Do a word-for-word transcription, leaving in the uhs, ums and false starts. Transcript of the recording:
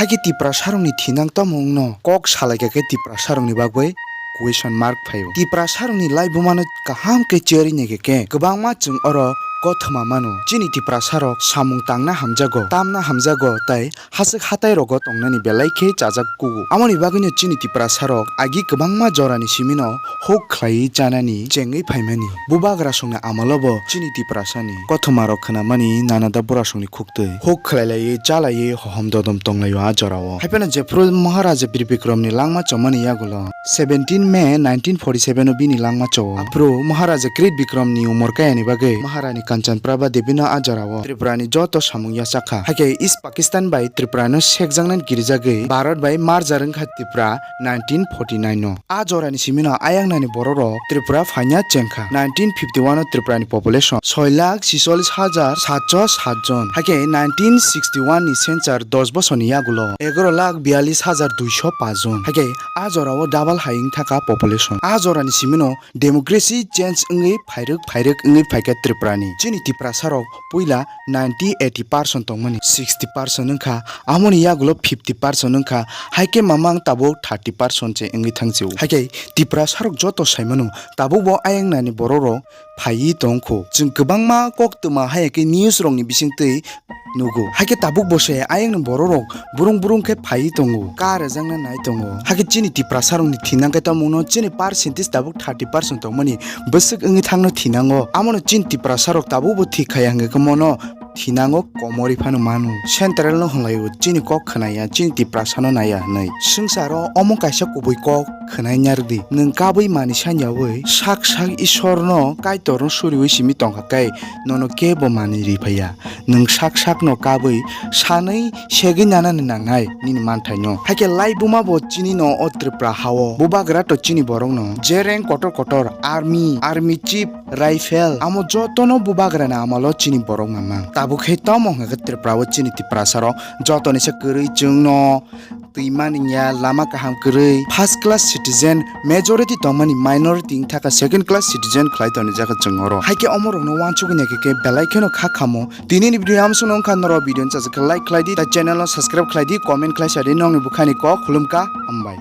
Hakhe Tiprasarokni thinang tamo wngno kok salaikha khe Tiprasarokni bagwi question mark phaio. Tiprasarokni laibumano kaham khe chiyarwi naikha khe kwbangma chwng oro kothoma mano. Chini Tiprasarok samung tangna hamjago, tamna hamjago tei haswk hatai rogo tongnani belai khe chajak kugo. Amoni bagwino chini Tiprasarok agi kwbangma jorani simino huk khlaiwi chanani chengwi phaimani. Bubagrasongni amalobo chini Tiprasani kothomarok khwnamani nanada burasongni khuktwi huk khlailaiwi chalaiwi hohom dodom tonglaio a jorao. Haiphano jephru Maharaja Bir Bikramni langma chomani yagulo seventeen May nineteen forty seven o bini langma chao. Aphuru Maharaja Krit Bikramni umor kayani bagwi Maharani Kanchan Prabha Debino a jorao Tripurani joto samung yachakha. Hakhe East Pakistan bai Tripurano sekjaknani kirijagwi Bharat bai merger wngkha Tripura nineteen forty nine o. A jorani simino ayangnani bororok Tripura phaina chengkha. Nineteen fifty one o Tripurani population soi lakh sicholis hajar satcho sat jon. Hakhe nineteen sixty one ni census dos bosorni yagulo egaro lakh biyalis hajar duiso paanch jon. Hakhe a jorao double hai wngthaka population. A jorani simino democracy change wngwi phairwk phairwk wngwi phaikha Tripurani. Chini Tiprasarok puila ninety eighty percent tongmani sixty percent wngkha, amoni yagulo fifty percent wngkha, haikhe mamang tabuk thirty percent se wngwi thangchio. Haikhe Tiprasarok joto saimano tabukbo ayangnani bororok phaiwi tongkho. Chwng kwbangma koktwma haikhe news rokni bisingtwi nugo. Haikhe tabukbo se ayangni bororok burung burung khe phaiwi tongo, ka rwjakna nai tongo. Haikhe chini Tiprasarokni thinang khe tamo wngno chini percentage tabuk thirty percent tongmani bwswk wngwi thangno thinango. Amono chini Tiprasarok tabukbo thik khaya hwnkhe khe mono thinango komorwi phano mano. Central no hwnlaio chini kok khwnaya, chini Tiprasano naya hwnwi. Swngcharo omo kaisa kubui kok khwnai narwkdi. Nwng kabwi manwi sanyaui sak sak Isorno Kaitorno suriui simi tongkha khe nono kebo manwi ri phaiya. Nwng sak sakno kabwi sanwi segwi nanani nangnai nini manthaino. Haikhe laibuma bo chini no o Tripura hao. Bubagra to chini borokno je rank kotor kotor, army, army chief, rifle, amo jotono bubagrani amalo chini borok mamang. Tabuk khe tamo hwnkha khe Tripura o chini Tiprasarok jotoni se kwrwi chwngno twi mani ya, lama kaham kwrwi, first class citizen majority tongmani minority wngthaka second class citizen khlai tonijak chwng oro. Haikhe omorokno uansugwi naikhe khe belai kheno kha khamo. Tinini video amsukno wngkha norok video ni chajak khe like khlai di, tei channel no subscribe khlai di, comment khlai sa di, nokni bwkhani kok khulumkha, hambai.